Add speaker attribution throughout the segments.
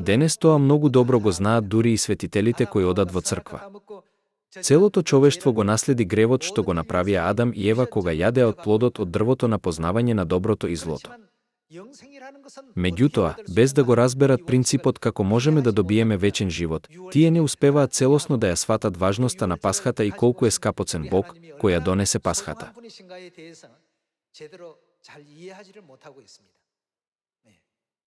Speaker 1: Денес тоа многу добро го знаат дури и светителите кои одат во црква. Целото човештво го наследи гревот што го направија Адам и Ева кога јадеа од плодот од дрвото на познавање на доброто и злото. Меѓутоа, без да го разберат принципот како можеме да добиеме вечен живот, тие не успеваат целосно да ја сватат важноста на пасхата и колку е скапоцен Бог кој ја донесе пасхата.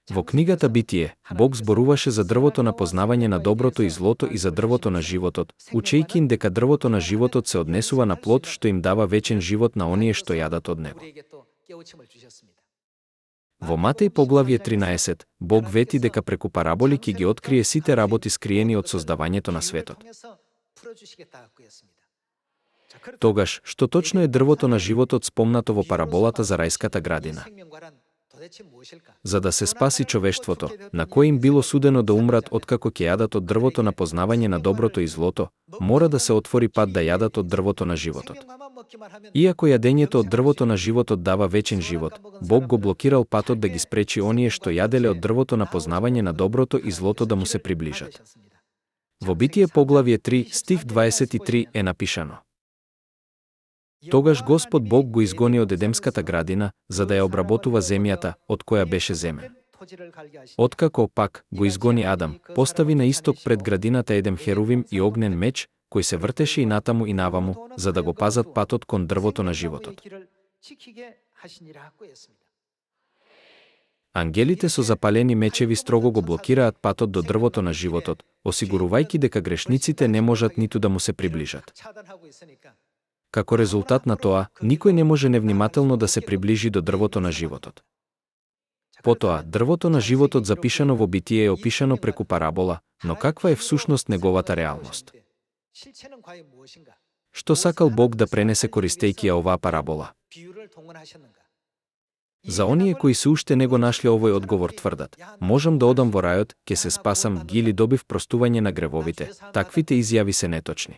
Speaker 1: Во книгата Битие, Бог зборуваше за дрвото на познавање на доброто и злото и за дрвото на животот, учејќи им дека дрвото на животот се однесува на плод што им дава вечен живот на оние што јадат од него. Во Матеј поглавје 13, Бог вети дека преку параболи ќе ги открие сите работи скриени од создавањето на светот. Тогаш, што точно е дрвото на животот спомнато во параболата за рајската градина? За да се спаси човештвото, на кој им било судено да умрат откако ќе јадат од дрвото на познавање на доброто и злото, мора да се отвори пат да јадат од дрвото на животот. Иако јадењето од дрвото на животот дава вечен живот, Бог го блокирал патот да ги спречи оние што јаделе од дрвото на познавање на доброто и злото да му се приближат. Во Битие поглавје 3, стих 23 е напишано: Тогаш Господ Бог го изгони од Едемската градина, за да ја обработува земјата, од која беше земен. Откако пак го изгони Адам, постави на исток пред градината еден херувим и огнен меч, кој се вртеше и натаму и наваму, за да го пазат патот кон дрвото на животот. Ангелите со запалени мечеви строго го блокираат патот до дрвото на животот, осигурувајќи дека грешниците не можат ниту да му се приближат. Како резултат на тоа, никој не може невнимателно да се приближи до дрвото на животот. Потоа, дрвото на животот запишано во Битие е опишано преку парабола, но каква е всушност неговата реалност? Што сакал Бог да пренесе користејќи ја оваа парабола? За оние кои се уште не го нашле овој одговор тврдат: можам да одам во рајот, ќе се спасам ги или добив простување на гревовите. Таквите изјави се неточни.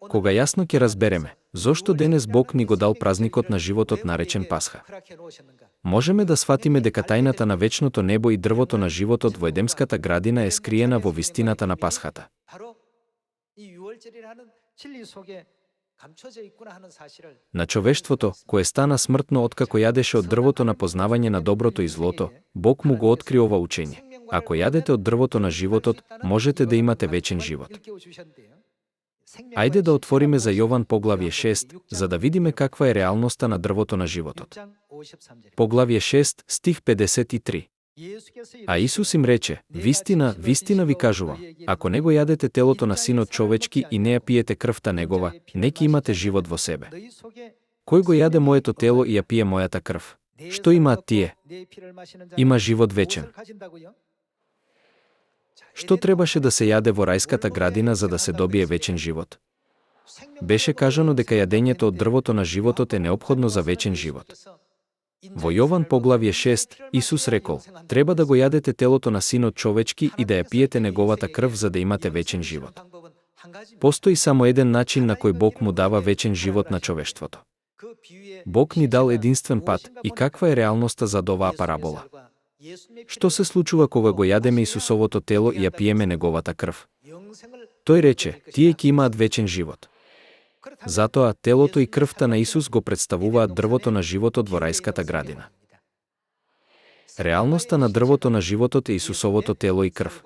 Speaker 1: Кога јасно ќе разбереме зошто денес Бог ни го дал празникот на животот наречен Пасха, можеме да сватиме дека тајната на вечното небо и дрвото на животот во Едемската градина е скриена во вистината на Пасхата. На човештвото, кое стана смртно откако јадеше од дрвото на познавање на доброто и злото, Бог му го откри ова учење: ако јадете од дрвото на животот, можете да имате вечен живот. Ајде да отвориме за Јован поглавје 6, за да видиме каква е реалноста на дрвото на животот. Поглавје 6, стих 53. А Исус им рече: вистина, вистина ви кажувам, ако не го јадете телото на Синот човечки и не ја пиете крвта негова, не ќе имате живот во себе. Кој го јаде моето тело и ја пие мојата крв? Што имаат тие? Има живот вечен. Што требаше да се јаде во рајската градина за да се добие вечен живот? Беше кажано дека јадењето од дрвото на животот е неопходно за вечен живот. Во Јован поглавје 6, Исус рекол: треба да го јадете телото на Синот човечки и да ја пиете неговата крв за да имате вечен живот. Постои само еден начин на кој Бог му дава вечен живот на човештвото. Бог ни дал единствен пат и каква е реалноста за оваа парабола? Што се случува кога го јадеме Исусовото тело и ја пиеме неговата крв? Тој рече: тие ќе имаат вечен живот. Затоа телото и крвта на Исус го представуваат дрвото на животот во рајската градина. Реалноста на дрвото на животот е Исусовото тело и крв.